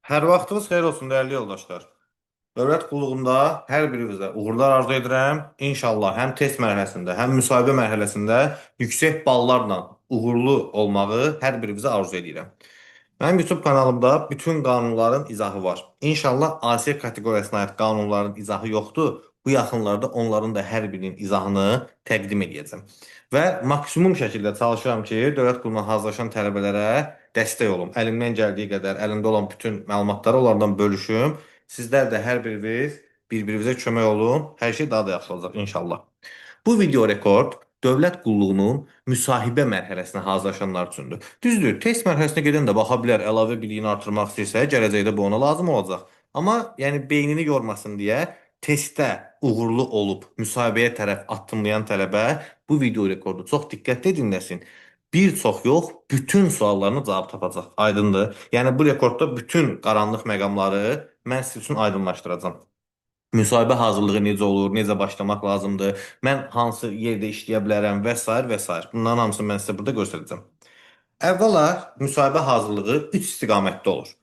Hər vaxtınız xeyir olsun, dəyərli yoldaşlar. Dövlət qulluğunda hər birinizə uğurlar arzu edirəm. İnşallah həm test mərhələsində, həm müsahibə mərhələsində yüksək ballarla uğurlu olmağı hər birinizə arzu edirəm. Mənim YouTube kanalımda bütün qanunların izahı var. İnşallah AS kateqoriyasına aid qanunların izahı yoxdur. Bu yaxınlarda onların da hər birinin izahını təqdim edəcəm. Və maksimum şəkildə çalışıram ki, dövlət qulluğuna hazırlaşan tələbələrə dəstək olum. Əlimdən gəldiyi qədər əlimdə olan bütün məlumatları onlardan bölüşüm. Sizlər də hər biriniz bir-birinizə kömək olun. Hər şey daha da yaxşı olacaq inşallah. Bu video rekord dövlət qulluğunun müsahibə mərhələsinə hazırlaşanlar üçündür. Düzdür, test mərhələsinə gedən də baxa bilər, əlavə biliyini artırmaq istəyirsə, gələcəkdə bu ona lazım olacaq. Amma yəni beynini yormasın deyə testdə uğurlu olub müsahibəyə tərəf addımlayan tələbə bu video rekordu çox diqqətli dinləsin. Bir çox yox, bütün suallarına cavab tapacaq. Aydındır? Yəni bu rekordda bütün qaranlıq məqamları mən sizin üçün aydınlaşdıracağam. Müsahibə hazırlığı necə olur, necə başlamaq lazımdır, mən hansı yerdə işləyə bilərəm və sair və sair. Bunların hamısını mən sizə burada göstərəcəm. Əvvəla müsahibə hazırlığı 3 istiqamətdə olur.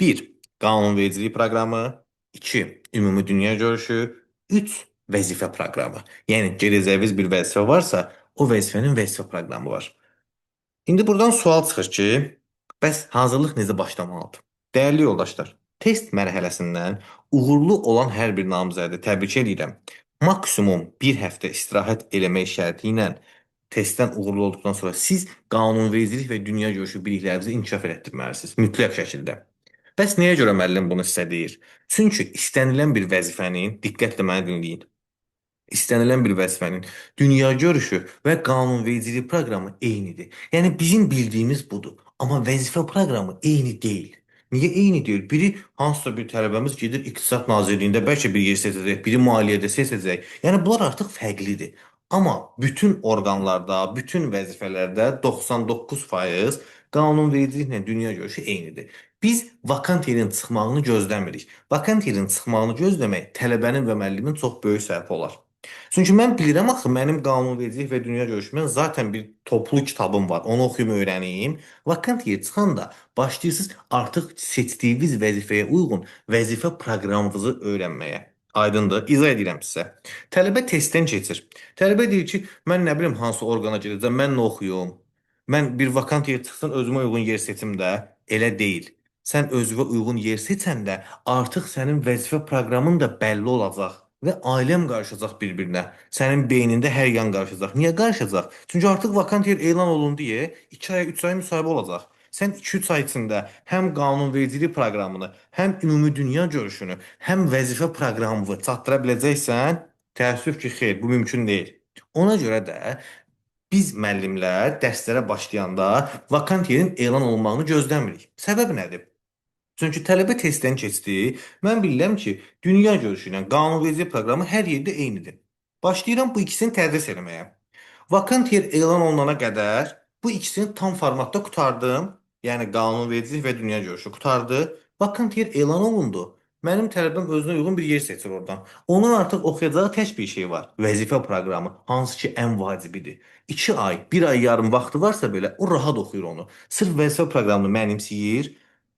1. Qanunvericilik proqramı, 2. Ümumi dünya görüşü, 3. Vəzifə proqramı. Yəni gedəcəyiniz bir vəzifə varsa, o vəzifənin vəzifə proqramı var. İndi buradan sual çıxır ki, bəs hazırlıq necə başlamalıdır? Dəyərli yoldaşlar, test mərhələsindən uğurlu olan hər bir namizədi təbrik edirəm. Maksimum bir həftə istirahət eləmək şərti ilə testdən uğurlu olduqdan sonra siz qanunvericilik və dünya görüşü biliklərinizi inkişaf elətdirməlisiniz mütləq şəkildə. Bəs nəyə görə müəllim bunu sizə deyir? Çünki istənilən bir vəzifənin, diqqətlə məni dinləyin. İstənilən bir vəzifənin dünya görüşü və qanunvericilik proqramı eynidir. Yəni bizim bildiyimiz budur. Amma vəzifə proqramı eyni deyil. Niyə eyni deyil? Biri hansısa bir tələbəmiz gedir İqtisad Nazirliyində bəlkə bir yer seçəcək, biri maliyyədə seçəcək. Yəni bunlar artıq fərqlidir. Amma bütün orqanlarda, bütün vəzifələrdə 99% qanunvericiliklə dünya görüşü eynidir. Biz vakant yerin çıxmağını gözləmirik. Vakant yerin çıxmağını gözləmək tələbənin və müəllimin çox böyük səhvi olar. Çünki mən bilirəm axı mənim qanunvericilik və dünya görüşümün zaten bir toplu kitabım var. Onu oxuyum, öyrənim. Vakant yer çıxanda başlayırsınız artıq seçdiyiniz vəzifəyə uyğun vəzifə proqramınızı öyrənməyə. Aydındır? İzah edirəm sizə. Tələbə testdən keçir. Tələbə deyir ki, mən nə bilim hansı orqana gedəcəm, mən nə oxuyum? Mən bir vakant yer çıxsın, özümə uyğun yer seçim də. Elə deyil. Sən özünə uyğun yer seçəndə artıq sənin vəzifə proqramın da bəlli olacaq və ailəm qarışacaq bir-birinə. Sənin beynində hər yan qarışacaq. Niyə qarışacaq? Çünki artıq vakant yer elan olundu deyə 2 ay, 3 ay müsahibə olacaq. Sən 2-3 ay içində həm qanunvericilik proqramını, həm ümumi dünya görüşünü, həm vəzifə proqramını çatdıra biləcəksən? Təəssüf ki, xeyr, bu mümkün deyil. Ona görə də biz müəllimlər dərslərə başlayanda vakant yerin elan olunmağını gözləmirik. Səbəb nədir? Çünki tələbə testdən keçdi. Mən bilirəm ki, dünya görüşü ilə qanunverici proqramı hər yerdə eynidir. Başlayıram bu ikisini tədris eləməyə. Vakant yer elan olunana qədər bu ikisini tam formatda qurtardım. Yəni qanunvericilik və dünya görüşü qurtardı. Vakant yer elan olundu. Mənim tələbəm özünə uyğun bir yer seçir oradan. Onun artıq oxuyacağı tək bir şey var. Vəzifə proqramı, hansı ki ən vacibidir. 2 ay, 1 ay yarım vaxtı varsa belə o rahat oxuyur onu. Sırf vəzifə proqramını mənimsəyir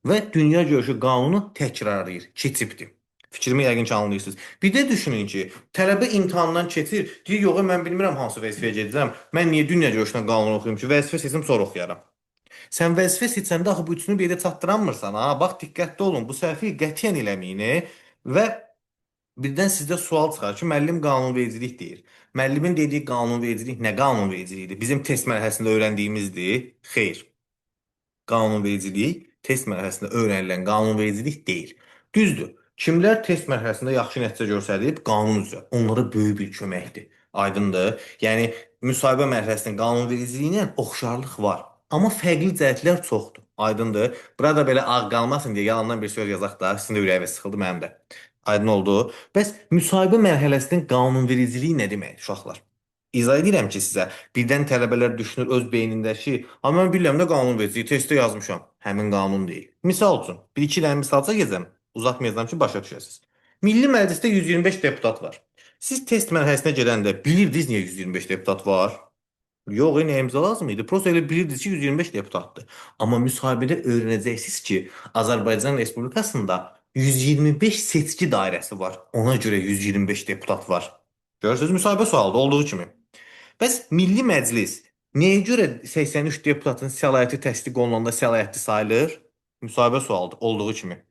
və dünya görüşü qanunu təkrarlayır, keçibdir. Fikrimi yəqin ki anlayırsınız. Bir də düşünün ki, tələbə imtahandan keçir, deyir, yox, mən bilmirəm hansı vəzifəyə gedirəm. Mən niyə dünya görüşünə qanun oxuyum ki, vəzifə seçim sonra oxuyaram. Sən vəzifə seçəndə axı bu üçünü bir yerdə çatdıramırsan, ha. Bax diqqətli olun. Bu səhvi qətiyyən eləməyin və birdən sizdə sual çıxar ki, müəllim qanunvericilik deyir. Müəllimin dediyi qanunvericilik nə qanunvericiliyidir? Bizim test mərhələsində öyrəndiyimizdir? Xeyr. Qanunvericilik test mərhələsində öyrənilən qanunvericilik deyil. Düzdür. Kimlər test mərhələsində yaxşı nəticə göstərib qanun üzrə, onlara böyük bir köməkdir. Aydındır? Yəni müsahibə mərhələsinin qanunvericiliyi ilə oxşarlıq var. Amma fərqli cəhətlər çoxdur. Aydındır? Burada belə ağ qalmasın deyə yalandan bir söz yazaq da, sizin də ürəyiniz sıxıldı mənim də. Aydın oldu. Bəs müsahibə mərhələsinin qanunvericiliyi nə deməkdir, uşaqlar? İzah edirəm ki sizə, birdən tələbələr düşünür öz beynində ki, amma mən bilirəm də qanunvericiliyi testdə yazmışam. Həmin qanun deyil. Misal üçün, bir-iki dənə misal çəkəcəm, uzatmayacağam ki, başa düşəsiniz. Milli Məclisdə 125 deputat var. Siz test mərhələsinə gedəndə bilirdiniz niyə 125 deputat var? Yox, yenə imza lazım idi. Prosta elə bilirdiniz ki, 125 deputatdır. Amma müsahibədə öyrənəcəksiniz ki, Azərbaycan Respublikasında 125 seçki dairəsi var. Ona görə 125 deputat var. Görürsünüz, müsahibə sualıdır olduğu kimi. Bəs Milli Məclis nəyə görə 83 deputatın səlahiyyəti təsdiq olunanda səlahiyyətli sayılır? Müsahibə sualıdır olduğu kimi.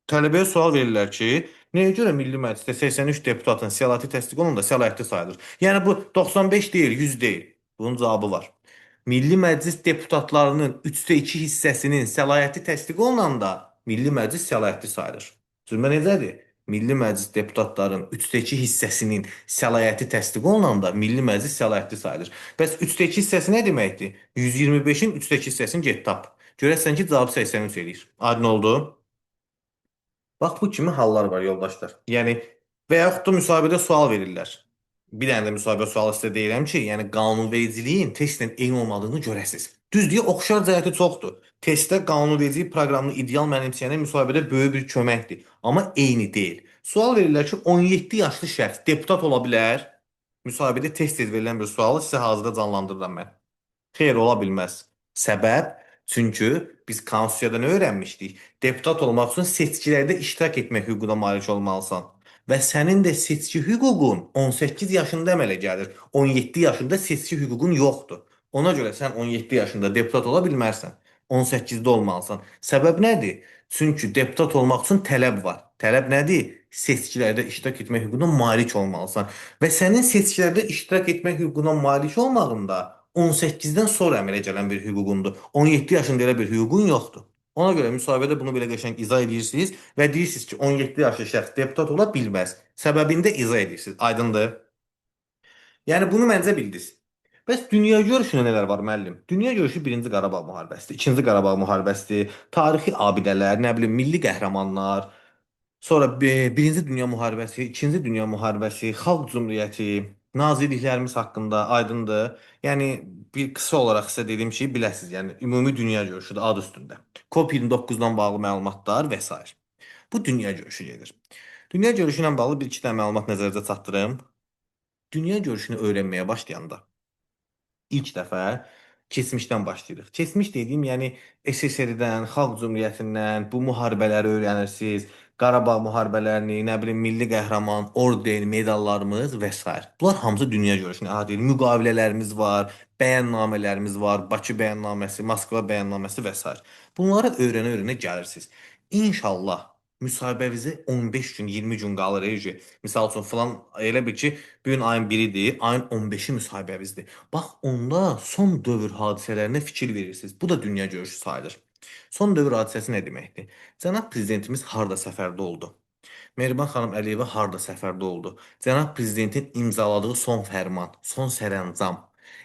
Tələbəyə sual verirlər ki, nəyə görə Milli Məclisdə 83 deputatın səlahiyyəti təsdiq olunanda səlahiyyətli sayılır? Yəni bu 95 deyil, 100 deyil. Bunun cavabı var. Milli Məclis deputatlarının 3də 2 hissəsinin səlahiyyəti təsdiq olunanda Milli Məclis səlahiyyətli sayılır. Cümlə necədir? Milli Məclis deputatların 3də 2 hissəsinin səlahiyyəti təsdiq olunanda Milli Məclis səlahiyyətli sayılır. Bəs 3də 2 hissəsi nə deməkdir? 125-in 3də 2 hissəsini get tap. Görəsən ki, cavab 83 eləyir. Aydın oldu? Bax bu kimi hallar var yoldaşlar. Yəni və yaxud da müsahibədə sual verirlər. Bir dənə də müsahibə sualı sizə deyirəm ki, yəni qanunvericiliyin testlə eyni olmadığını görəsiniz. Düz deyə oxşar cəhəti çoxdur. Testdə qanunvericilik proqramını ideal mənimsəyənə müsahibədə böyük bir köməkdir, amma eyni deyil. Sual verirlər ki, 17 yaşlı şəxs deputat ola bilər? Müsahibədə tez-tez verilən bir sualı sizə hazırda canlandırıram mən. Xeyr, ola bilməz. Səbəb? Çünki biz konstitusiyada nə öyrənmişdik? Deputat olmaq üçün seçkilərdə iştirak etmək hüququna malik olmalısan. Və sənin də seçki hüququn 18 yaşında əmələ gəlir. 17 yaşında seçki hüququn yoxdur. Ona görə sən 17 yaşında deputat ola bilməzsən. 18-də olmalısan. Səbəb nədir? Çünki deputat olmaq üçün tələb var. Tələb nədir? Seçkilərdə iştirak etmək hüququna malik olmalısan. Və sənin seçkilərdə iştirak etmək hüququna malik olmağında 18-dən sonra əmələ gələn bir hüququndur. 17 yaşında elə bir hüququn yoxdur. Ona görə müsahibədə bunu belə qəşəng izah edirsiniz və deyirsiniz ki, 17 yaşlı şəxs deputat ola bilməz. Səbəbini də izah edirsiniz. Aydındır? Yəni bunu məncə bildiniz. Bəs dünya görüşünə nələr var müəllim? Dünya görüşü Birinci Qarabağ müharibəsidir, İkinci Qarabağ müharibəsidir, tarixi abidələr, nə bilim milli qəhrəmanlar, sonra Birinci Dünya müharibəsi, İkinci Dünya müharibəsi, Xalq Cümhuriyyəti, nazirliklərimiz haqqında aydındır. Yəni bir qısa olaraq sizə dediyim şeyi biləsiniz. Yəni ümumi dünya görüşüdür ad üstündə. COP29-dan bağlı məlumatlar və sair. Bu dünya görüşü gedir. Dünya görüşü ilə bağlı bir iki dənə məlumat nəzərinizə çatdırım. Dünya görüşünü öyrənməyə başlayanda ilk dəfə keçmişdən başlayırıq. Keçmiş dediyim, yəni SSR-dən, Xalq Cümhuriyyətindən bu müharibələri öyrənirsiniz. Qarabağ müharibələrini, nə bilim milli qəhrəman, orden, medallarımız və sair. Bunlar hamısı dünya görüşünə aid edir. Müqavilələrimiz var, bəyannamələrimiz var, Bakı bəyannaməsi, Moskva bəyannaməsi və sair. Bunları öyrənə-öyrənə gəlirsiniz. İnşallah müsahibəvizə 15 gün, 20 gün qalır. Misal üçün filan elə bil ki, bu gün ayın 1-idir, ayın 15-i müsahibəvizdir. Bax onda son dövr hadisələrinə fikir verirsiniz. Bu da dünya görüşü sayılır. Son dövr hadisəsi nə deməkdir? Cənab prezidentimiz harda səfərdə oldu? Mehriban xanım Əliyeva harda səfərdə oldu? Cənab prezidentin imzaladığı son fərman, son sərəncam.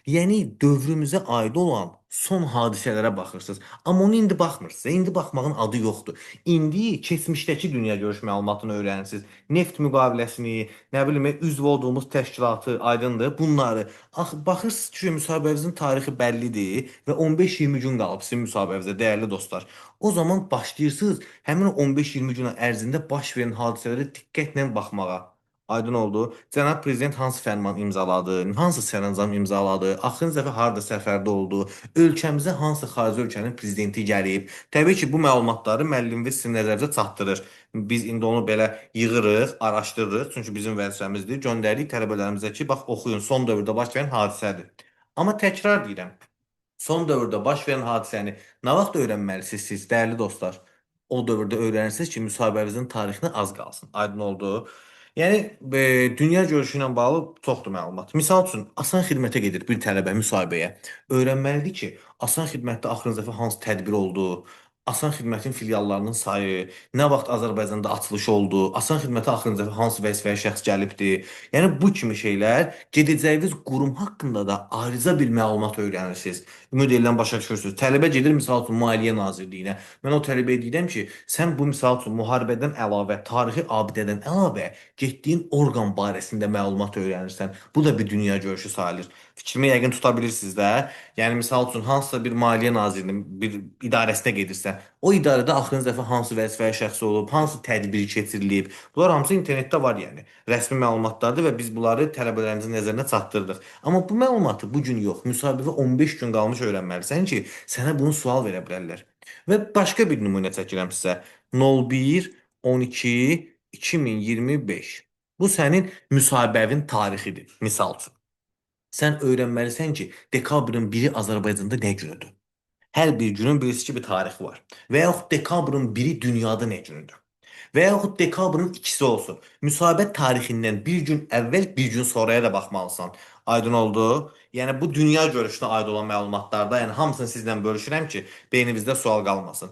Yəni dövrümüzə aid olan son hadisələrə baxırsınız. Amma onu indi baxmırsınız. İndi baxmağın adı yoxdur. İndi keçmişdəki dünya görüş məlumatını öyrənirsiniz. Neft müqaviləsini, nə bilim, üzv olduğumuz təşkilatı, aydındır. Bunları. Axı baxırsınız ki, müsahibənizin tarixi bəllidir və 15-20 gün qalıb sizin müsahibənizə, dəyərli dostlar. O zaman başlayırsınız həmin o 15-20 gün ərzində baş verən hadisələrə diqqətlə baxmağa. Aydın oldu. Cənab prezident hansı fərman imzaladı, hansı sərəncam imzaladı, axırıncı dəfə harda səfərdə oldu, ölkəmizə hansı xarici ölkənin prezidenti gəlib. Təbii ki, bu məlumatları müəllimimiz sizin nəzərinizə çatdırır. Biz indi onu belə yığırıq, araşdırırıq. Çünki bizim vəzifəmizdir. Göndəririk tələbələrimizə ki, bax oxuyun, son dövrdə baş verən hadisədir. Amma təkrar deyirəm, son dövrdə baş verən hadisəni nə vaxt öyrənməlisiniz siz, dəyərli dostlar? O dövrdə öyrənirsiniz ki, müsahibənizin tarixinə az qalsın. Aydın oldu. Yəni dünya görüşü ilə bağlı çoxdur məlumat. Misal üçün, asan xidmətə gedir bir tələbə müsahibəyə. Öyrənməlidir ki, asan xidmətdə axırıncı dəfə hansı tədbir oldu, asan xidmətin filiallarının sayı, nə vaxt Azərbaycanda açılış oldu, asan xidmətə axırıncı dəfə hansı vəzifəyə şəxs gəlibdi. Yəni bu kimi şeylər gedəcəyiniz qurum haqqında da ayrıca bir məlumat öyrənirsiniz. Ümid edirəm başa düşürsünüz. Tələbə gedir misal üçün Maliyyə Nazirliyinə. Mən o tələbəyə deyirəm ki, sən bu misal üçün müharibədən əlavə, tarixi abidədən əlavə getdiyin orqan barəsində məlumat öyrənirsən. Bu da bir dünya görüşü sayılır. Fikrimi yəqin tuta bilirsiniz də. Yəni misal üçün hansısa bir Maliyyə Nazirinin bir idarəsinə gedirsən, o idarədə axırıncı dəfə hansı vəzifəli şəxs olub, hansı tədbir keçirilib, bunlar hamısı internetdə var yəni. Rəsmi məlumatlardır və biz bunları tələbələrimizin nəzərinə çatdırdıq. Amma bu məlumatı bu gün yox, müsahibəyə 15 gün qalmış öyrənməlisən ki, sənə bunu sual verə bilərlər. Və başqa bir nümunə çəkirəm sizə. 01 12 2025. Bu sənin müsahibəvin tarixidir, misal üçün. Sən öyrənməlisən ki, dekabrın 1-i Azərbaycanda nə günüdür? Hər bir günün bilirsiniz ki, bir tarixi var. Və yaxud dekabrın 1-i dünyada nə günüdür? Və yaxud dekabrın 2-si olsun. Müsahibə tarixindən bir gün əvvəl, bir gün sonraya da baxmalısan. Aydın oldu? Yəni bu dünya görüşünə aid olan məlumatlarda, yəni hamısını sizlə bölüşürəm ki, beyninizdə sual qalmasın.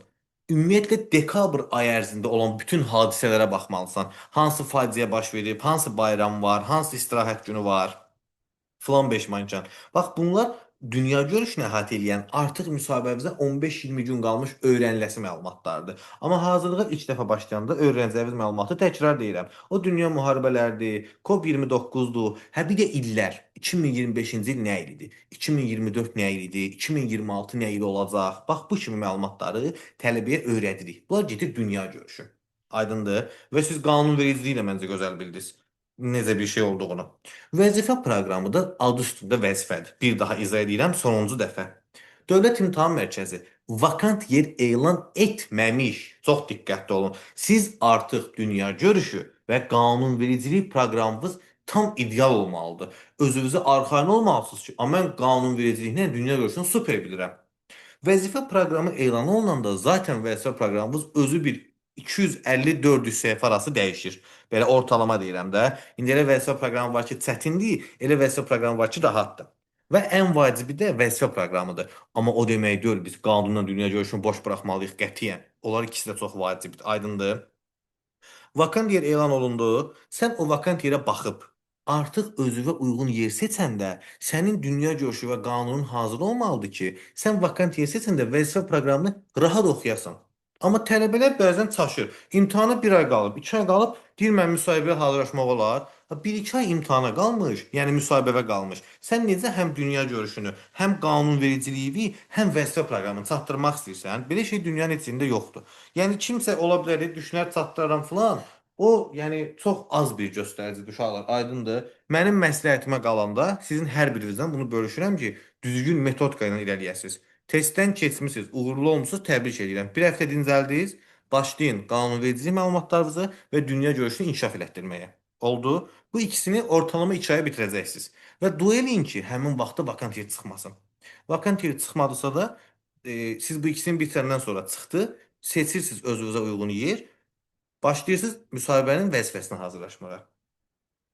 Ümumiyyətlə dekabr ayı ərzində olan bütün hadisələrə baxmalısan. Hansı faciə baş verib, hansı bayram var, hansı istirahət günü var. Filan beş mancan. Bax bunlar dünya görüşünü əhatə eləyən artıq müsahibəmizə 15-20 gün qalmış öyrəniləsi məlumatlardır. Amma hazırlığa ilk dəfə başlayanda öyrənəcəyiniz məlumatı təkrar deyirəm. O dünya müharibələrdir, COP29-dur, hə bir də illər. 2025-ci il nə il idi? 2024 nə il idi? 2026 nə il olacaq? Bax bu kimi məlumatları tələbəyə öyrədirik. Bunlar gedir dünya görüşü. Aydındır? Və siz qanunvericiliyi ilə məncə gözəl bildiniz necə bir şey olduğunu. Vəzifə proqramı da adı üstündə vəzifədir. Bir daha izah edirəm sonuncu dəfə. Dövlət İmtahan Mərkəzi vakant yer elan etməmiş. Çox diqqətli olun. Siz artıq dünya görüşü və qanunvericilik proqramınız tam ideal olmalıdır. Özünüzə arxayın olmalısınız ki, amma mən qanunvericiliklə dünya görüşünü super bilirəm. Vəzifə proqramı elan olunanda zaten vəzifə proqramımız özü bir 250-400 səhifə arası dəyişir. Belə ortalama deyirəm də. İndi elə vəzifə proqramı var ki, çətindir, elə vəzifə proqramı var ki, rahatdır. Və ən vacibi də vəzifə proqramıdır. Amma o demək deyil, biz qanunla dünya görüşünü boş buraxmalıyıq qətiyyən. Onlar ikisi də çox vacibdir, aydındır. Vakant yer elan olundu. Sən o vakant yerə baxıb artıq özünə uyğun yer seçəndə sənin dünya görüşü və qanunun hazır olmalıdır ki, sən vakant yer seçəndə vəzifə proqramını rahat oxuyasan. Amma tələbələr bəzən çaşır. İmtahana bir ay qalıb, 2 ay qalıb, deyir mən müsahibəyə hazırlaşmaq olar. 1-2 ay imtahana qalmış, yəni müsahibəyə qalmış. Sən necə həm dünya görüşünü, həm qanunvericiliyi, həm vəzifə proqramını çatdırmaq istəyirsən? Belə şey dünyanın içində yoxdur. Yəni kimsə ola bilər, düşünər çatdıraram filan. O, yəni çox az bir göstəricidir uşaqlar, aydındır. Mənim məsləhətimə qalanda sizin hər birinizdən bunu bölüşürəm ki, düzgün metodika ilə irəliləyəsiniz. Testdən keçmisiniz, uğurlu olmusunuz, təbrik edirəm. Bir həftə dincəldiniz, başlayın qanunvericilik məlumatlarınızı və dünya görüşünü inkişaf elətdirməyə. Oldu? Bu ikisini ortalama 2 aya bitirəcəksiniz. Və dua eləyin ki, həmin vaxtda vakant yer çıxmasın. Vakant yer çıxmadısa da siz bu ikisini bitirəndən sonra çıxdı, seçirsiniz özünüzə uyğun yer. Başlayırsınız müsahibənin vəzifəsinə hazırlaşmağa.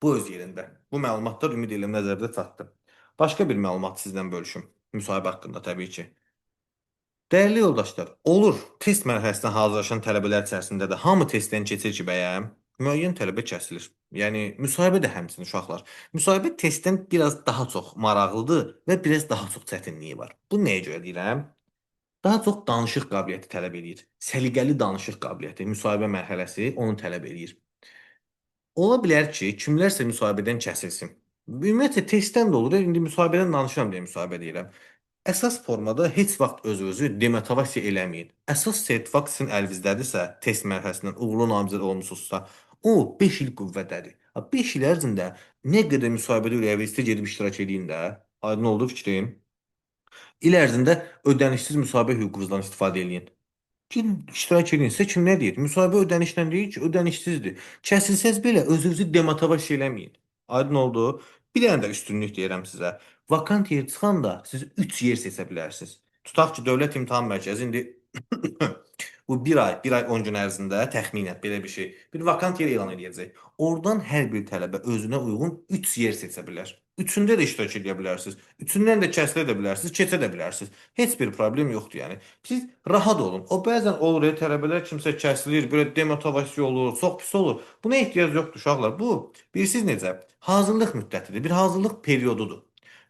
Bu öz yerində. Bu məlumatlar ümid edirəm nəzərdə çatdı. Başqa bir məlumat sizlə bölüşüm. Müsahibə haqqında təbii ki. Dəyərli yoldaşlar, olur test mərhələsinə hazırlaşan tələbələr içərisində də hamı testdən keçir ki, bəyəm, müəyyən tələbə kəsilir. Yəni müsahibə də həmçinin uşaqlar. Müsahibə testdən biraz daha çox maraqlıdır və biraz daha çox çətinliyi var. Bu nəyə görə deyirəm? Daha çox danışıq qabiliyyəti tələb eləyir. Səliqəli danışıq qabiliyyəti, müsahibə mərhələsi onu tələb eləyir. Ola bilər ki, kimlərsə müsahibədən kəsilsin. Ümumiyyətlə testdən də olur. İndi müsahibədən danışıram deyə müsahibə deyirəm. Əsas formada heç vaxt özünüzü demotivasiya eləməyin. Əsas sertifikat sizin əlinizdədirsə, test mərhələsindən uğurlu namizəd olmusunuzsa, o 5 il qüvvədədir. 5 il ərzində nə qədər müsahibədə ürəyinizdə gedib iştirak eləyin də. Aydın oldu fikrim. İl ərzində ödənişsiz müsahibə hüququnuzdan istifadə eləyin. Kim iştirak eləyin. Sizə kim nə deyir? Müsahibə ödənişlə deyil ki, ödənişsizdir. Kəsilsəz belə özünüzü demotivasiya eləməyin. Aydın oldu. Bir dənə də üstünlük deyirəm sizə. Vakant yer çıxanda siz 3 yer seçə bilərsiniz. Tutaq ki, Dövlət İmtahan Mərkəzi indi bu bir ay, 1 ay 10 gün ərzində təxminən belə bir şey, bir vakant yer elan edəcək. Oradan hər bir tələbə özünə uyğun 3 yer seçə bilər. Üçündə də iştirak edə bilərsiniz. Üçündən də kəsilə də bilərsiniz, keçə də bilərsiniz. Heç bir problem yoxdur yəni. Siz rahat olun. O bəzən olur, tələbələr kimsə kəsilir, belə demotivasiya olur, çox pis olur. Buna ehtiyac yoxdur uşaqlar. Bu, bilirsiniz necə? Hazırlıq müddətidir, bir hazırlıq periodudur.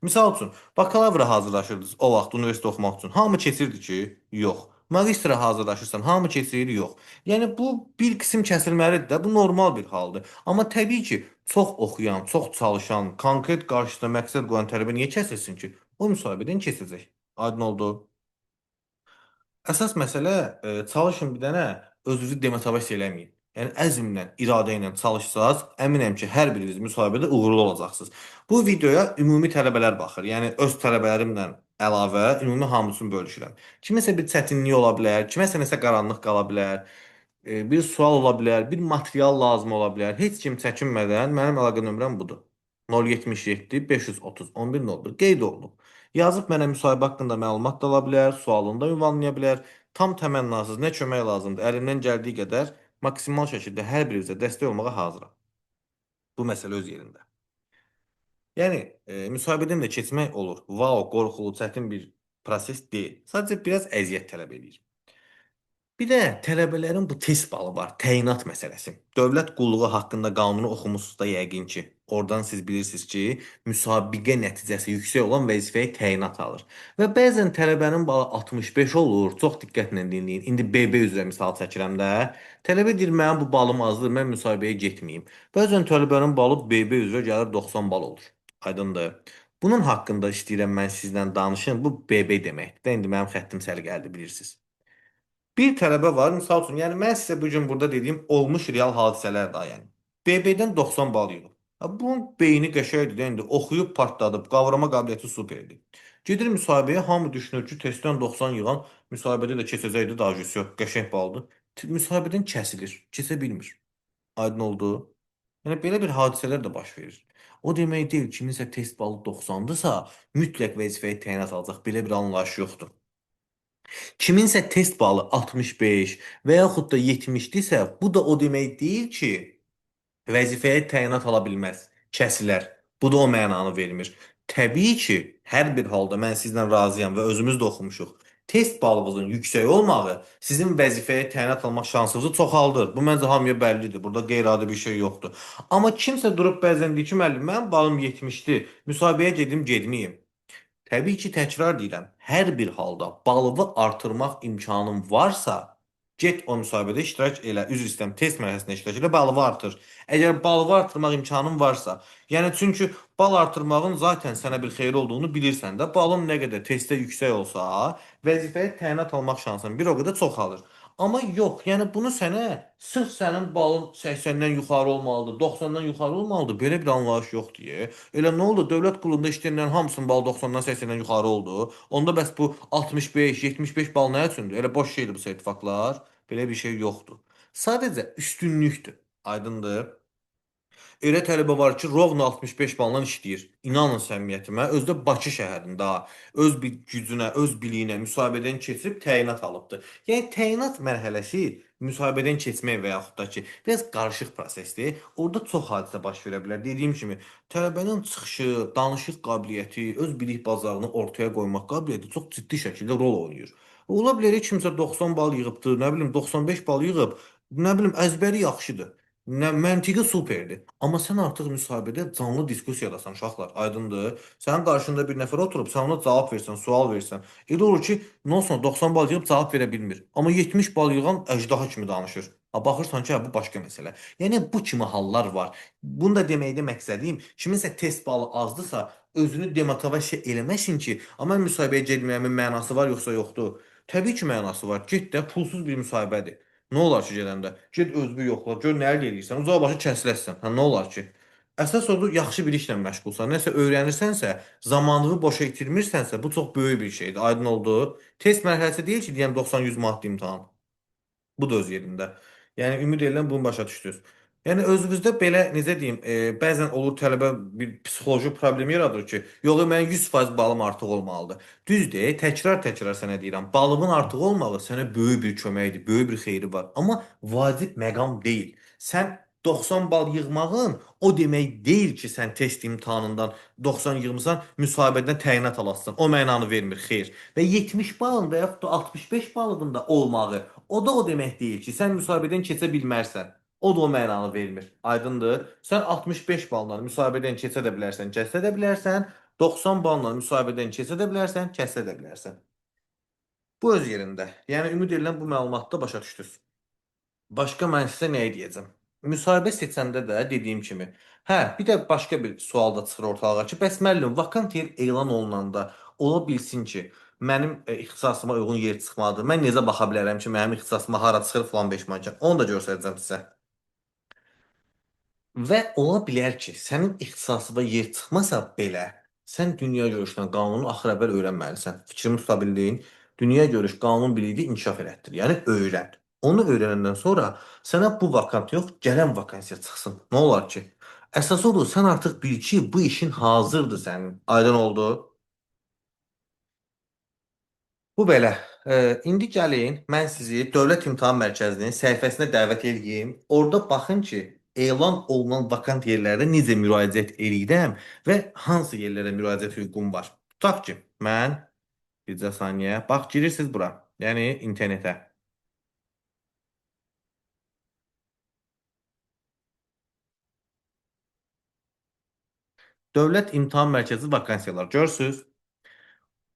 Misal üçün, bakalavra hazırlaşırdınız o vaxt universitet oxumaq üçün. Hamı keçirdi ki, yox. Magistra hazırlaşırsan, hamı keçirir, yox. Yəni bu bir qism kəsilməlidir də, bu normal bir haldır. Amma təbii ki, Çox oxuyan, çox çalışan, konkret qarşısına məqsəd qoyan tələbə niyə kəsilsin ki? O müsahibədən keçəcək. Aydın oldu. Əsas məsələ çalışın bir dənə özünüzü demotivasiya eləməyin. Yəni əzmlə, iradə ilə çalışsanız, əminəm ki, hər biriniz müsahibədə uğurlu olacaqsınız. Bu videoya ümumi tələbələr baxır. Yəni öz tələbələrimlə əlavə ümumi hamısını bölüşürəm. Kiməsə bir çətinlik ola bilər, kiməsə nəsə qaranlıq qala bilər, bir sual ola bilər, bir material lazım ola bilər. Heç kim çəkinmədən mənim əlaqə nömrəm budur. 077 530 11 01 qeyd olunub. Yazıb mənə müsahibə haqqında məlumat da ala bilər, sualını da ünvanlaya bilər. Tam təmənnasız nə kömək lazımdır, əlimdən gəldiyi qədər maksimal şəkildə hər birinizə dəstək olmağa hazıram. Bu məsələ öz yerində. Yəni müsahibədən də keçmək olur. Vau, qorxulu, çətin bir proses deyil. Sadəcə biraz əziyyət tələb eləyir. Bir də tələbələrin bu test balı var, təyinat məsələsi. Dövlət qulluğu haqqında qanunu oxumusunuz da yəqin ki. Oradan siz bilirsiniz ki, müsabiqə nəticəsi yüksək olan vəzifəyə təyinat alır. Və bəzən tələbənin balı 65 olur. Çox diqqətlə dinləyin. İndi BB üzrə misal çəkirəm də. Tələbə deyir, mənim bu balım azdır, mən müsahibəyə getməyim. Bəzən tələbənin balı BB üzrə gəlir 90 bal olur. Aydındır. Bunun haqqında istəyirəm mən sizlə danışım. Bu BB deməkdir. də. İndi mənim xəttim səliqəlidir, bilirsiniz. Bir tələbə var, misal üçün, yəni mən sizə bu gün burada dediyim olmuş real hadisələr daha yəni. BB-dən 90 bal yığıb. Ha, bunun beyni qəşəngdir də indi oxuyub partladıb, qavrama qabiliyyəti superdir. Gedir müsahibəyə, hamı düşünür ki, testdən 90 yığan müsahibədə də keçəcəkdi, daha yox, qəşəng baldır. Müsahibədən kəsilir, keçə bilmir. Aydın oldu. Yəni belə bir hadisələr də baş verir. O demək deyil, kiminsə test balı 90-dırsa, mütləq vəzifəyə təyinat alacaq. Belə bir anlayış yoxdur. Kiminsə test balı 65 və yaxud da 70-dirsə, bu da o demək deyil ki, vəzifəyə təyinat ala bilməz, kəsilər. Bu da o mənanı vermir. Təbii ki, hər bir halda mən sizlə razıyam və özümüz də oxumuşuq. Test balınızın yüksək olmağı sizin vəzifəyə təyinat almaq şansınızı çoxaldır. Bu məncə hamıya bəllidir. Burada qeyri-adi bir şey yoxdur. Amma kimsə durub bəzən deyir ki, müəllim, mənim balım 70-dir. Müsahibəyə gedim, getməyim. Təbii ki, təkrar deyirəm, hər bir halda balını artırmaq imkanın varsa, get o müsahibədə iştirak elə, üzr istəyirəm, test mərhələsində iştirak elə, balını artır. Əgər balını artırmaq imkanın varsa, yəni çünki bal artırmağın zaten sənə bir xeyri olduğunu bilirsən də, balın nə qədər testdə yüksək olsa, vəzifəyə təyinat almaq şansın bir o qədər çoxalır. Amma yox, yəni bunu sənə sırf sənin balın 80-dən yuxarı olmalıdır, 90-dan yuxarı olmalıdır, belə bir anlayış yoxdur. Elə nə oldu? Dövlət qulluğunda işləyənlərin hamısının balı 90-dan 80-dən yuxarı oldu. Onda bəs bu 65, 75 bal nə üçündür? Elə boş şeydir bu sertifikatlar. Belə bir şey yoxdur. Sadəcə üstünlükdür. Aydındır. Elə tələbə var ki, rovno 65 balla işləyir. İnanın səmimiyyətimə, özü də Bakı şəhərində öz bir gücünə, öz biliyinə müsahibədən keçib təyinat alıbdır. Yəni təyinat mərhələsi müsahibədən keçmək və yaxud da ki, biraz qarışıq prosesdir. Orada çox hadisə baş verə bilər. Dediyim kimi, tələbənin çıxışı, danışıq qabiliyyəti, öz bilik bazarını ortaya qoymaq qabiliyyəti çox ciddi şəkildə rol oynayır. Ola bilər kimsə 90 bal yığıbdır, nə bilim 95 bal yığıb, nə bilim əzbəri yaxşıdır. Nə məntiqi superdir. Amma sən artıq müsahibədə canlı diskussiyadasan uşaqlar, aydındır. Sənin qarşında bir nəfər oturub, sən ona cavab versən, sual versən. Elə olur ki, nə olsun 90 bal yığıb cavab verə bilmir. Amma 70 bal yığan əjdaha kimi danışır. Ha, baxırsan ki, hə, bu başqa məsələ. Yəni bu kimi hallar var. Bunu da deməkdə məqsədim, kiminsə test balı azdısa, özünü demotivasiya eləməsin ki, amma müsahibəyə getməyimin mənası var yoxsa yoxdur. Təbii ki, mənası var. Get də pulsuz bir müsahibədir. Nə olar ki gedəndə? Get özünü yoxla, gör nə eləyirsən, uzağa başı kəsiləsən. Hə, nə olar ki? Əsas odur, yaxşı bir işlə məşğulsan, nəsə öyrənirsənsə, zamanını boşa itirmirsənsə, bu çox böyük bir şeydir. Aydın oldu. Test mərhələsi deyil ki, deyəm 90-100 manatlı imtahan. Bu da öz yerində. Yəni ümid edirəm bunu başa düşdünüz. Yəni özünüzdə belə necə deyim, bəzən olur tələbə bir psixoloji problem yaradır ki, yox mənim 100% balım artıq olmalıdır. Düzdür, təkrar-təkrar sənə deyirəm, balımın artıq olmağı sənə böyük bir köməkdir, böyük bir xeyri var. Amma vacib məqam deyil. Sən 90 bal yığmağın o demək deyil ki, sən test imtahanından 90 yığmısan, müsahibədən təyinat alasan. O mənanı vermir, xeyr. Və 70 balın və yaxud da 65 balın da olmağı, o da o demək deyil ki, sən müsahibədən keçə bilmərsən. O da o mənanı vermir. Aydındır. Sən 65 balla müsahibədən keçə də bilərsən, kəsə də bilərsən. 90 balla müsahibədən keçə də bilərsən, kəsə də bilərsən. Bu öz yerində. Yəni ümid edirəm bu məlumatda başa düşdünüz. Başqa mən sizə nə deyəcəm? Müsahibə seçəndə də dediyim kimi. Hə, bir də başqa bir sual da çıxır ortalığa ki, bəs müəllim, vakant yer elan olunanda ola bilsin ki, mənim ixtisasıma uyğun yer çıxmadı. Mən necə baxa bilərəm ki, mənim ixtisasıma hara çıxır filan beş manken. Onu da göstərəcəm sizə. Və ola bilər ki, sənin ixtisasında yer çıxmasa belə, sən dünya görüşünə qanunu axır əvvəl öyrənməlisən. Fikrimi tuta bildin? Dünya görüş qanun biliyini inkişaf elətdir. Yəni öyrən. Onu öyrənəndən sonra sənə bu vakant yox, gələn vakansiya çıxsın. Nə olar ki? Əsas odur, sən artıq bil ki, bu işin hazırdır sənin. Aydın oldu? Bu belə. İndi gəlin, mən sizi Dövlət İmtahan Mərkəzinin səhifəsinə dəvət eləyim. Orada baxın ki, elan olunan vakant yerlərdə necə müraciət eləyirəm və hansı yerlərə müraciət hüququm var. Tutaq ki, mən bircə saniyə, bax, girirsiniz bura, yəni internetə. Dövlət İmtahan Mərkəzi vakansiyalar görürsünüz.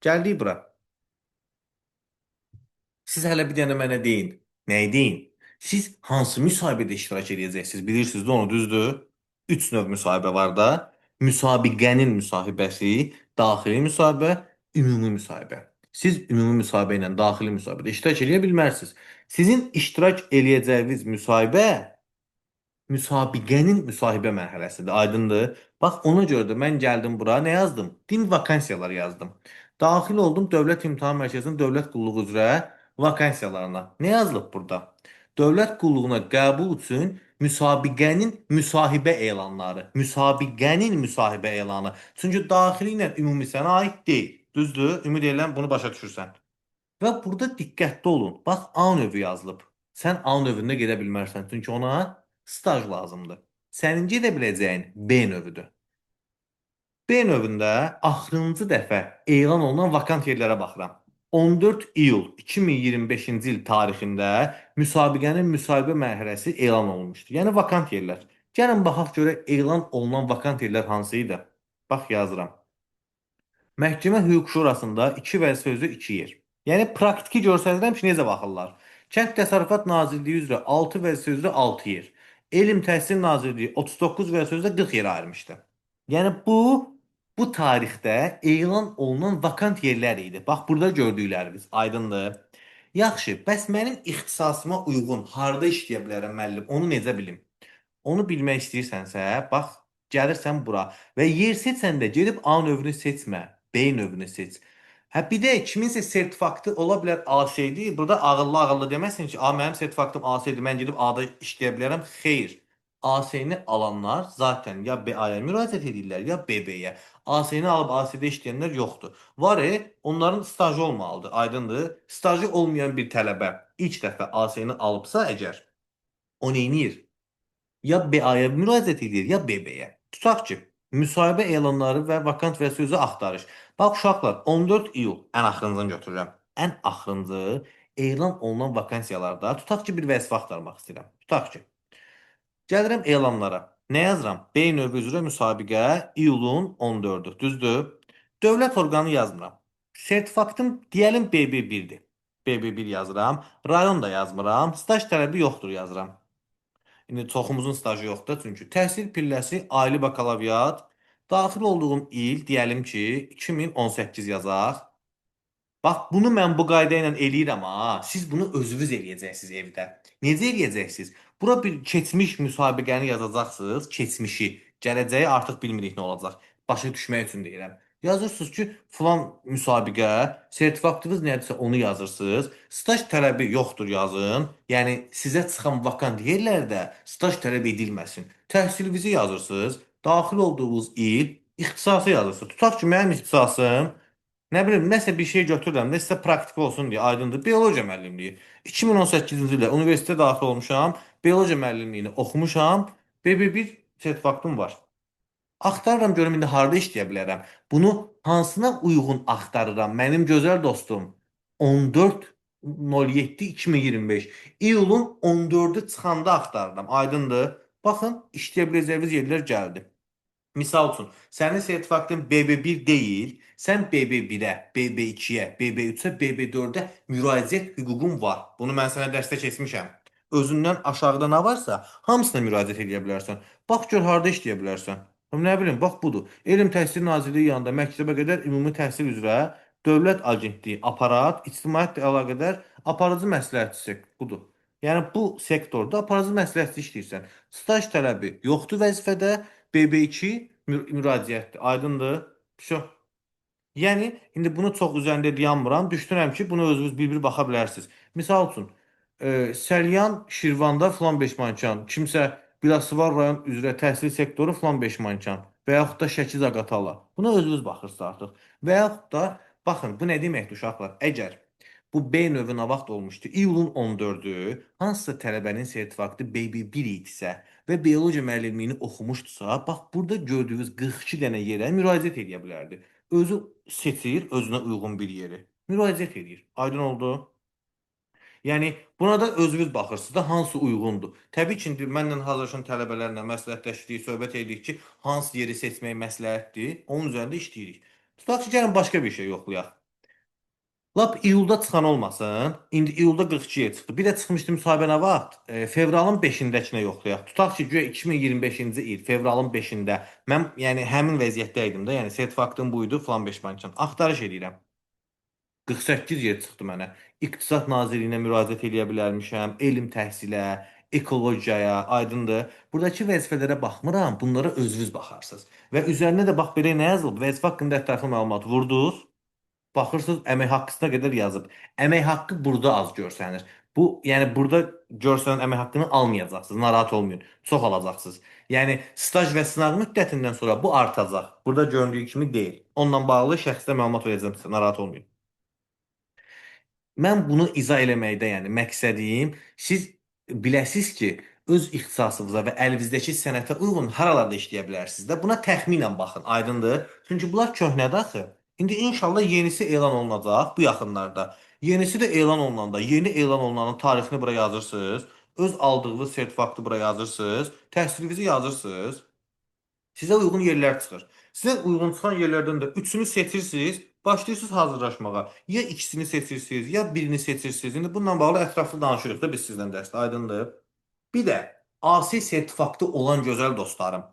Gəldik bura. Siz hələ bir dənə mənə deyin. Nəyi deyin? Siz hansı müsahibədə iştirak edəcəksiniz? Bilirsiniz də onu, düzdür? 3 növ müsahibə var da. Müsabiqənin müsahibəsi, daxili müsahibə, ümumi müsahibə. Siz ümumi müsahibə ilə daxili müsahibədə iştirak edə bilməzsiniz. Sizin iştirak eləyəcəyiniz müsahibə müsabiqənin müsahibə mərhələsidir. Aydındır? Bax, ona görə də mən gəldim bura, nə yazdım? Din vakansiyalar yazdım. Daxil oldum Dövlət İmtahan Mərkəzinin dövlət qulluğu üzrə vakansiyalarına. Nə yazılıb burada? Dövlət qulluğuna qəbul üçün müsabiqənin müsahibə elanları. Müsabiqənin müsahibə elanı. Çünki daxili ilə ümumi sənə aid deyil. Düzdür? Ümid edirəm bunu başa düşürsən. Və burada diqqətli olun. Bax, A növü yazılıb. Sən A növündə gedə bilmərsən. Çünki ona staj lazımdır. Sənin gedə biləcəyin B növüdür. B növündə axırıncı dəfə elan olunan vakant yerlərə baxıram. 14 iyul 2025-ci il tarixində müsabiqənin müsahibə mərhələsi elan olunmuşdur. Yəni vakant yerlər. Gəlin baxaq görək elan olunan vakant yerlər hansı idi? Bax yazıram. Məhkəmə Hüquq Şurasında 2 vəzifə üzrə 2 yer. Yəni praktiki göstərirəm ki, necə baxırlar. Kənd Təsərrüfat Nazirliyi üzrə 6 vəzifə üzrə 6 yer. Elm Təhsil Nazirliyi 39 vəzifə üzrə 40 yer ayırmışdı. Yəni bu tarixdə elan olunan vakant yerlər idi. Bax burada gördüklərimiz aydındır. Yaxşı, bəs mənim ixtisasıma uyğun harda işləyə bilərəm müəllim? Onu necə bilim? Onu bilmək istəyirsənsə, bax gəlirsən bura və yer seçəndə gedib A növünü seçmə, B növünü seç. Hə bir də kiminsə sertifikatı ola bilər AC-dir. Burada ağıllı-ağıllı deməsin ki, "A mənim sertifikatım AC-dir, mən gedib A-da işləyə bilərəm." Xeyr. AC-ni alanlar zaten ya BA-ya müraciət edirlər, ya BB-yə. AC-ni alıb AC-də işləyənlər yoxdur. Var, onların stajı olmalıdır, aydındır. Stajı olmayan bir tələbə ilk dəfə AC-ni alıbsa əgər, o neynir? Ya BA-ya müraciət edir, ya BB-yə. Tutaq ki, müsahibə elanları və vakant və sözü axtarış. Bax uşaqlar, 14 iyul ən axırıncını götürürəm. Ən axırıncı elan olunan vakansiyalarda tutaq ki, bir vəzifə axtarmaq istəyirəm. Tutaq ki, gəlirəm elanlara. Nə yazıram? B növü üzrə müsabiqə iyulun 14-ü. Düzdür? Dövlət orqanı yazmıram. Sertifikatım deyəlim BB1-dir. BB1 yazıram. Rayon da yazmıram. Staj tələbi yoxdur yazıram. İndi çoxumuzun stajı yoxdur çünki təhsil pilləsi ali bakalavriat. Daxil olduğum il deyəlim ki 2018 yazaq. Bax bunu mən bu qayda ilə eləyirəm ha. Siz bunu özünüz eləyəcəksiniz evdə. Necə eləyəcəksiniz? Bura bir keçmiş müsabiqəni yazacaqsınız, keçmişi. Gələcəyi artıq bilmirik nə olacaq. Başa düşmək üçün deyirəm. Yazırsınız ki, filan müsabiqə, sertifikatınız nədirsə onu yazırsınız. Staj tələbi yoxdur yazın. Yəni sizə çıxan vakant yerlərdə staj tələb edilməsin. Təhsilinizi yazırsınız, daxil olduğunuz il, ixtisası yazırsınız. Tutaq ki, mənim ixtisasım nə bilim, nəsə bir şey götürürəm də sizə praktik olsun deyə, aydındır. Biologiya müəllimliyi. 2018-ci ildə universitetə daxil olmuşam, biologiya müəllimliyini oxumuşam, BB1 sertifikatım var. Axtarıram görüm indi harda işləyə bilərəm. Bunu hansına uyğun axtarıram? Mənim gözəl dostum 14.07.2025 İyulun 14-ü çıxanda axtarıram. Aydındır? Baxın, işləyə biləcəyiniz yerlər gəldi. Misal üçün, sənin sertifikatın BB1 deyil, sən BB1-ə, BB2-yə, BB3-ə, BB4-ə müraciət hüququn var. Bunu mən sənə dərsdə keçmişəm. Özündən aşağıda nə varsa, hamısına müraciət edə bilərsən. Bax gör harda işləyə bilərsən. Nə bilim, bax budur. Elm Təhsil Nazirliyi yanında məktəbə qədər ümumi təhsil üzrə Dövlət Agentliyi aparat, ictimaiyyətlə əlaqədar aparıcı məsləhətçisi budur. Yəni bu sektorda aparıcı məsləhətçi işləyirsən. Staj tələbi yoxdur vəzifədə, BB2 müraciətdir. Aydındır? Vəsə. Yəni indi bunu çox üzərində dayanmıram. Düşünürəm ki, bunu özünüz bir-bir baxa bilərsiniz. Misal üçün, Səlyan Şirvanda filan 5 mankan, kimsə Biləsuvar rayon üzrə təhsil sektoru filan 5 mankan və yaxud da Şəki Zaqatala. Buna özünüz baxırsınız artıq. Və yaxud da baxın, bu nə deməkdir uşaqlar? Əgər bu B növü nə vaxt olmuşdu? İyulun 14-ü hansısa tələbənin sertifikatı BB1 idisə və biologiya müəllimliyini oxumuşdusa, bax burada gördüyünüz 42 dənə yerə müraciət edə bilərdi. Özü seçir özünə uyğun bir yeri. Müraciət edir. Aydın oldu? Yəni buna da özünüz baxırsınız da hansı uyğundur. Təbii ki, indi mənlə hazırlaşan tələbələrlə məsləhətləşdik, söhbət edirik ki, hansı yeri seçmək məsləhətdir, onun üzərində işləyirik. Tutaq ki, gəlin başqa bir şey yoxlayaq. Lap iyulda çıxan olmasın. İndi iyulda 42 yer çıxdı. Bir də çıxmışdı müsahibə nə vaxt? Fevralın 5-indəkinə yoxlayaq. Tutaq ki, güya 2025-ci il fevralın 5-də mən yəni həmin vəziyyətdə idim də, yəni sertifikatım bu idi, filan 5 mankan. Axtarış eləyirəm. 48 yer çıxdı mənə. İqtisad Nazirliyinə müraciət eləyə bilərmişəm, elm təhsilə, ekologiyaya, aydındır. Buradakı vəzifələrə baxmıram, bunlara özünüz baxarsınız. Və üzərinə də bax belə nə yazılıb? Vəzifə haqqında ətraflı məlumat vurdunuz. Baxırsınız, əmək haqqısına qədər yazıb. Əmək haqqı burada az görsənir. Bu, yəni burada görsənən əmək haqqını almayacaqsınız. Narahat olmayın. Çox alacaqsınız. Yəni staj və sınaq müddətindən sonra bu artacaq. Burada göründüyü kimi deyil. Onunla bağlı şəxsdə məlumat verəcəm sizə. Narahat olmayın. Mən bunu izah eləməkdə, yəni məqsədim siz biləsiniz ki, öz ixtisasınıza və əlinizdəki sənətə uyğun haralarda işləyə bilərsiniz də. Buna təxminən baxın, aydındır? Çünki bunlar köhnədir axı. İndi inşallah yenisi elan olunacaq bu yaxınlarda. Yenisi də elan olunanda, yeni elan olunanın tarixini bura yazırsınız. Öz aldığınız sertifikatı bura yazırsınız. Təhsilinizi yazırsınız. Sizə uyğun yerlər çıxır. Sizə uyğun çıxan yerlərdən də üçünü seçirsiniz, başlayırsınız hazırlaşmağa. Ya ikisini seçirsiniz, ya birini seçirsiniz. İndi bununla bağlı ətraflı danışırıq da biz sizlə dərsdə, aydındır? Bir də AC sertifikatı olan gözəl dostlarım.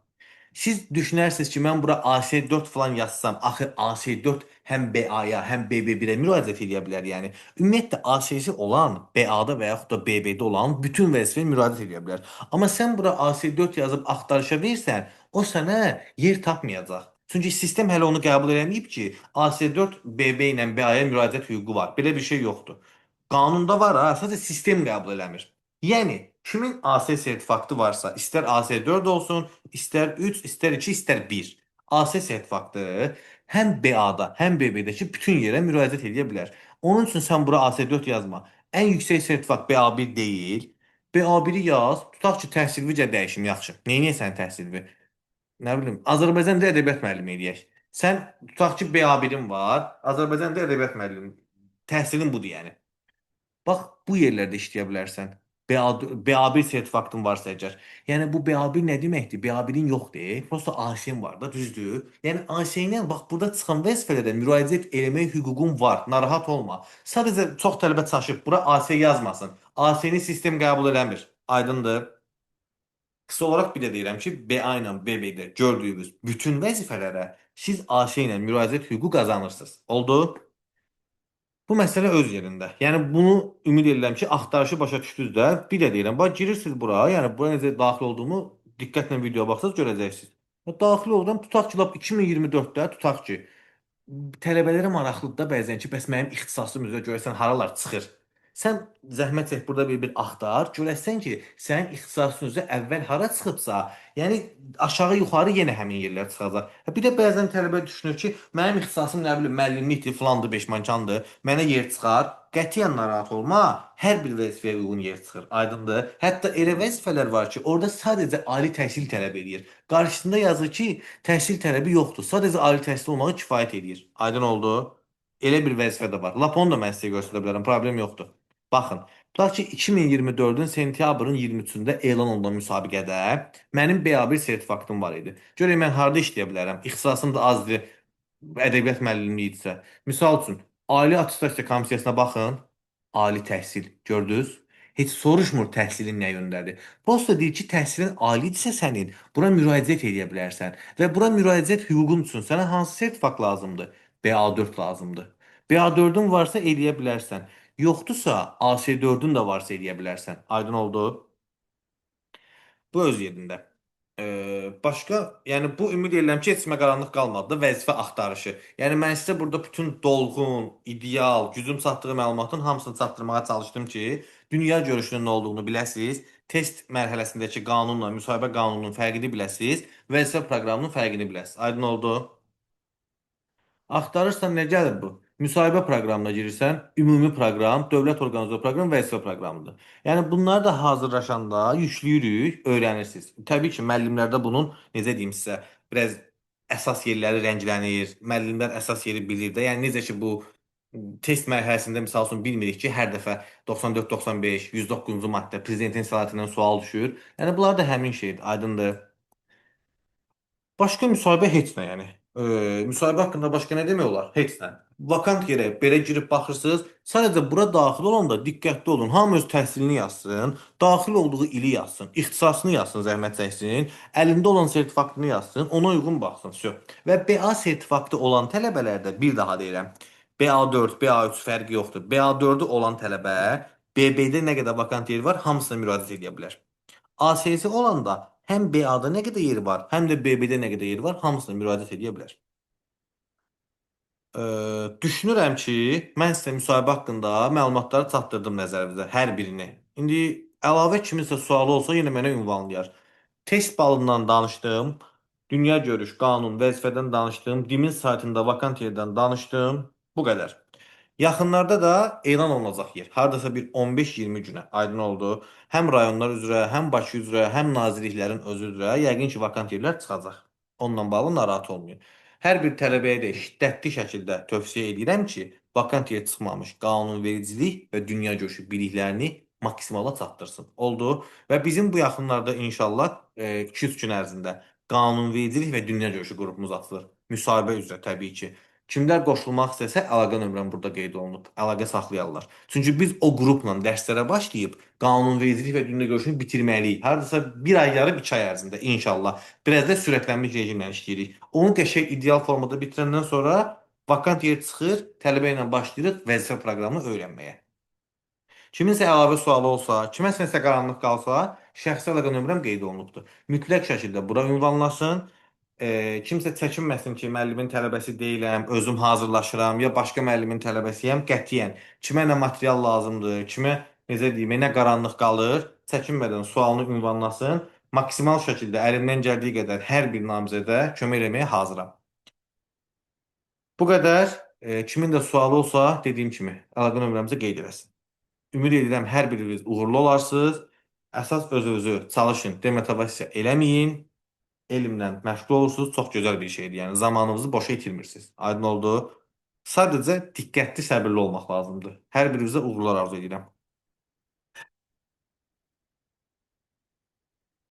Siz düşünərsiniz ki, mən bura AC4 falan yazsam, axı AC4 həm BA-ya, həm BB1-ə müraciət edə bilər. Yəni ümumiyyətlə AC-si olan BA-da və yaxud da BB-də olan bütün vəzifəyə müraciət edə bilər. Amma sən bura AC4 yazıb axtarışa versən, o sənə yer tapmayacaq. Çünki sistem hələ onu qəbul eləməyib ki, AC4 BB ilə BA-ya müraciət hüququ var. Belə bir şey yoxdur. Qanunda var ha, sadəcə sistem qəbul eləmir. Yəni kimin AC sertifikatı varsa, istər AC4 olsun, istər 3, istər 2, istər 1. AC sertifikatı həm BA-da, həm BB-dəki bütün yerə müraciət edə bilər. Onun üçün sən bura AC4 yazma. Ən yüksək sertifikat BA1 deyil. BA1-i yaz, tutaq ki, təhsilvicə dəyişim yaxşı. Neyniyəsən təhsilvi? Nə bilim, Azərbaycan dili ədəbiyyat müəllimi eləyək. Sən tutaq ki, BA1-in var, Azərbaycan dili ədəbiyyat müəllimi. Təhsilin budur yəni. Bax, bu yerlərdə işləyə bilərsən. BA1 sertifikatın varsa əgər. Yəni bu BA1 nə deməkdir? BA1-in yoxdur. Prosta AC-in var da, düzdür? Yəni AC ilə bax burada çıxan vəzifələrə müraciət eləmək hüququn var. Narahat olma. Sadəcə çox tələbə çaşıb bura AC yazmasın. AC-ni sistem qəbul eləmir. Aydındır? Qısa olaraq bir də deyirəm ki, BA ilə BB-də gördüyünüz bütün vəzifələrə siz AC ilə müraciət hüququ qazanırsınız. Oldu? Bu məsələ öz yerində. Yəni bunu ümid edirəm ki, axtarışı başa düşdünüz də. Bir də deyirəm, bax girirsiniz bura, yəni bura necə daxil olduğumu diqqətlə videoya baxsaz görəcəksiniz. Daxil oldum, tutaq ki, lap 2024-də tutaq ki, tələbələrə maraqlıdır da bəzən ki, bəs mənim ixtisasım üzrə görəsən haralar çıxır. Sən zəhmət çək burada bir-bir axtar, görəsən ki, sənin ixtisasın üzrə əvvəl hara çıxıbsa, yəni aşağı yuxarı yenə həmin yerlər çıxacaq. Bir də bəzən tələbə düşünür ki, mənim ixtisasım nə bilim müəllimlikdir, filandır, beşmankandır, mənə yer çıxar. Qətiyyən narahat olma, hər bir vəzifəyə uyğun yer çıxır. Aydındır? Hətta elə vəzifələr var ki, orada sadəcə ali təhsil tələb eləyir. Qarşısında yazır ki, təhsil tələbi yoxdur. Sadəcə ali təhsil olmağı kifayət eləyir. Aydın oldu? Elə bir vəzifə də var. Lap onu da mən sizə göstərə bilərəm, problem yoxdur. Baxın, tutaq ki, 2024-ün sentyabrın 23-ündə elan olunan müsabiqədə mənim BA1 sertifikatım var idi. Görək mən harda işləyə bilərəm? İxtisasım da azdır, ədəbiyyat müəllimliyi idisə. Misal üçün, Ali Attestasiya Komissiyasına baxın. Ali təhsil gördünüz. Heç soruşmur təhsilin nə yöndədir. Prosta deyir ki, təhsilin alidirsə sənin, bura müraciət edə bilərsən və bura müraciət hüququn üçün sənə hansı sertifikat lazımdır? BA4 lazımdır. BA4-ün varsa eləyə bilərsən. Yoxdursa AC4-ün də varsa eləyə bilərsən. Aydın oldu? Bu öz yerində. Başqa, yəni bu ümid edirəm ki, heç kimə qaranlıq qalmadı da vəzifə axtarışı. Yəni mən sizə burada bütün dolğun, ideal, gücüm çatdığı məlumatın hamısını çatdırmağa çalışdım ki, dünya görüşünün nə olduğunu biləsiniz, test mərhələsindəki qanunla müsahibə qanununun fərqini biləsiniz, vəzifə proqramının fərqini biləsiniz. Aydın oldu? Axtarırsan nə gəlir bu? Müsahibə proqramına girirsən, ümumi proqram, dövlət orqanı proqram, vəzifə proqramıdır. Yəni bunları da hazırlaşanda yükləyirik, öyrənirsiniz. Təbii ki, müəllimlərdə bunun necə deyim sizə, biraz əsas yerləri rənglənir. Müəllimlər əsas yeri bilir də. Yəni necə ki bu test mərhələsində misal üçün bilmirik ki, hər dəfə 94, 95, 109-cu maddə prezidentin səlahiyyətindən sual düşür. Yəni bunlar da həmin şeydir, aydındır. Başqa müsahibə heç nə yəni. Müsahibə haqqında başqa nə demək olar? Heç nə. Vakant yerə belə girib baxırsınız. Sadəcə bura daxil olanda diqqətli olun. Hamı öz təhsilini yazsın, daxil olduğu ili yazsın, ixtisasını yazsın, zəhmət çəksin, əlində olan sertifikatını yazsın, ona uyğun baxsın. Vəsə. Və BA sertifikatı olan tələbələrdə bir daha deyirəm. BA4, BA3 fərqi yoxdur. BA4-ü olan tələbə BB-də nə qədər vakant yer var, hamısına müraciət edə bilər. ASS olanda həm BA-da nə qədər yeri var, həm də BB-də nə qədər yeri var, hamısına müraciət edə bilər. Düşünürəm ki, mən sizə müsahibə haqqında məlumatları çatdırdım nəzərinizə, hər birini. İndi əlavə kiminsə sualı olsa yenə mənə ünvanlayar. Test balından danışdım, dünya görüş, qanun, vəzifədən danışdım, DİM-in saytında vakant yerdən danışdım. Bu qədər. Yaxınlarda da elan olunacaq yer. Hardasa bir 15-20 günə aydın oldu. Həm rayonlar üzrə, həm Bakı üzrə, həm nazirliklərin özü üzrə yəqin ki, vakant yerlər çıxacaq. Onunla bağlı narahat olmayın. Hər bir tələbəyə də şiddətli şəkildə tövsiyə edirəm ki, vakant yer çıxmamış qanunvericilik və dünya görüşü biliklərini maksimala çatdırsın. Oldu. Və bizim bu yaxınlarda inşallah 2-3 gün ərzində qanunvericilik və dünya görüşü qrupumuz açılır. Müsahibə üzrə təbii ki. Kimlər qoşulmaq istəsə əlaqə nömrəm burada qeyd olunub. Əlaqə saxlayarlar. Çünki biz o qrupla dərslərə başlayıb qanunvericilik və dünya görüşünü bitirməliyik. Hardasa bir ay yarım, 2 ay ərzində inşallah. Biraz da sürətlənmiş rejimlə işləyirik. Onu qəşəng ideal formada bitirəndən sonra vakant yer çıxır, tələbə ilə başlayırıq vəzifə proqramını öyrənməyə. Kiminsə əlavə sualı olsa, kiməsə nəsə qaranlıq qalsa, şəxsi əlaqə nömrəm qeyd olunubdur. Mütləq şəkildə bura ünvanlasın. Kimsə çəkinməsin ki, müəllimin tələbəsi deyiləm, özüm hazırlaşıram ya başqa müəllimin tələbəsiyəm, qətiyyən. Kimə nə material lazımdır, kimə necə deyim, nə qaranlıq qalır, çəkinmədən sualını ünvanlasın. Maksimal şəkildə əlimdən gəldiyi qədər hər bir namizədə kömək eləməyə hazıram. Bu qədər. Kimin də sualı olsa, dediyim kimi, əlaqə nömrəmizə qeyd eləsin. Ümid edirəm hər biriniz uğurlu olarsınız. Əsas özünüzü çalışın, demotivasiya eləməyin. Elmlə məşğul olursunuz, çox gözəl bir şeydir. Yəni zamanınızı boşa itirmirsiniz. Aydın oldu. Sadəcə diqqətli, səbirli olmaq lazımdır. Hər birinizə uğurlar arzu edirəm.